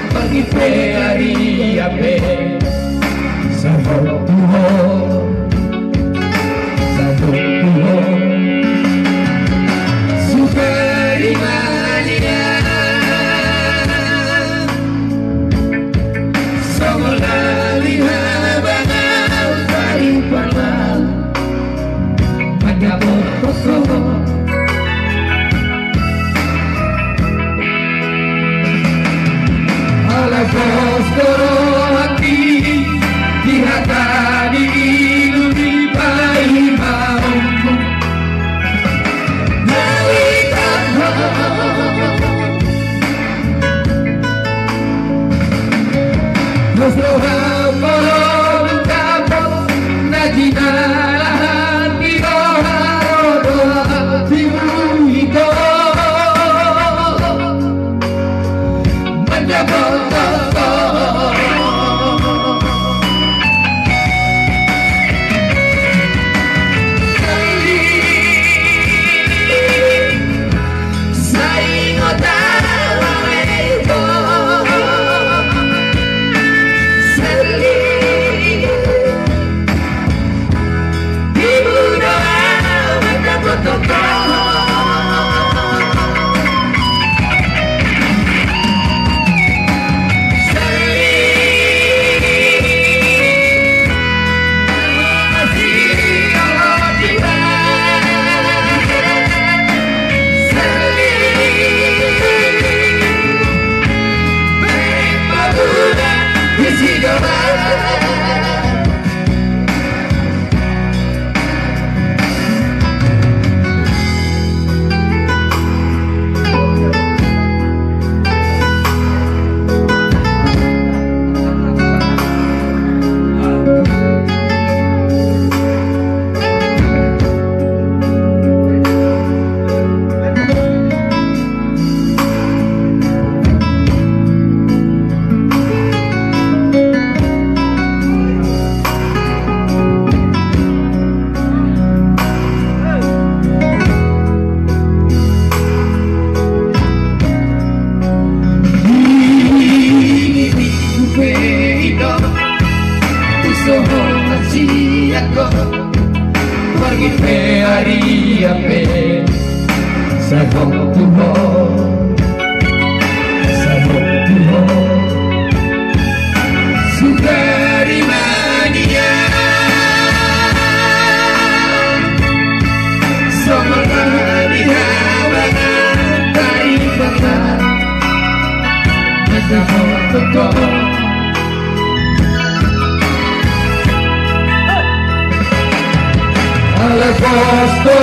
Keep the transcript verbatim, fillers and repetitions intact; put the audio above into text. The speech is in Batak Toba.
Pagi pe ari pe, sahok tu ho, sahok tu ho. Sukari mania, songon lali habangan, pari pala. Ala pos do rohangki, di hata ni ilu ni paimaonmu. Nalitan ho. Dos roha molo dung dapot na jinalahan di roha, roha di buhito. Mandapot ho. Pagi pe ari pe, sahok tu ho, sahok tu ho. Sukari mania, songon lali habangan, pari pala. Mandapot ho. Ala pos do